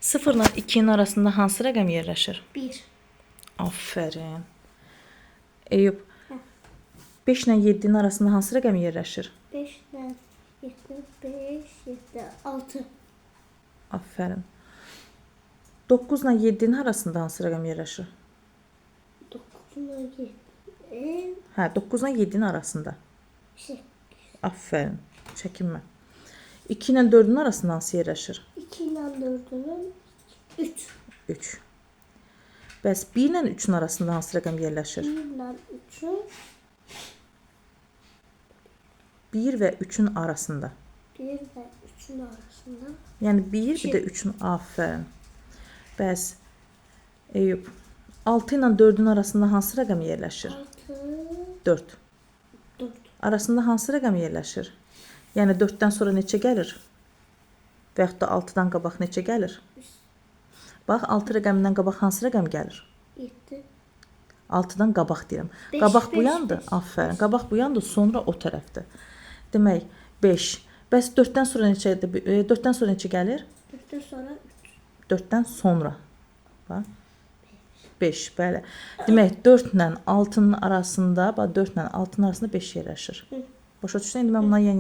0 ilə 2-nin arasında hansı rəqəm yerləşir? 1. Aferin. Eyüp. 5 ilə 7-nin arasında hansı rəqəm yerləşir? 5 ilə 7, 5, 7, 6. Aferin. 9 ilə 7-nin arasında hansı rəqəm yerləşir? 9 ilə 7. Hə, 9 ilə 7-nin arasında. 8. Aferin. Çəkinmə. 2 ilə 4-ün arasında hansı yerləşir? 2 ilə 4-ünün 3. 3. Bəs 1 ilə 3-ün arasında hansı rəqəm yerləşir? 1 ilə 3-ün 1 və 3-ün arasında. 1 və 3-ün arasında. Yəni 1 bir də 3-ün. Aferin. Bəs Eyüp, 6 ilə 4-ün arasında hansı rəqəm yerləşir? 6, 4. 4. Arasında hansı rəqəm yerləşir? Yəni 4-dən sonra neçə gəlir? Və yaxud da 6-dan qabaq neçə gəlir? Bax, 6 rəqəmindən qabaq hansı rəqəm gəlir? 7. 6-dan qabaq deyirəm. Beş, Qabaq bu beş, yandır. beş. Aferin. Qabaq bu yandır, sonra o tərəfdir. Demək 5. Bəs 4-dən sonra neçədir? 4-dən sonra neçə gəlir? 4-dən sonra 3. 4-dən sonra. Bax. 5, bəli. Demək 4 ilə 6-nın arasında, bax 4 ilə 6-nın arasında 5 yerləşir. Hı. Başa düşdün? İndi mən bundan yan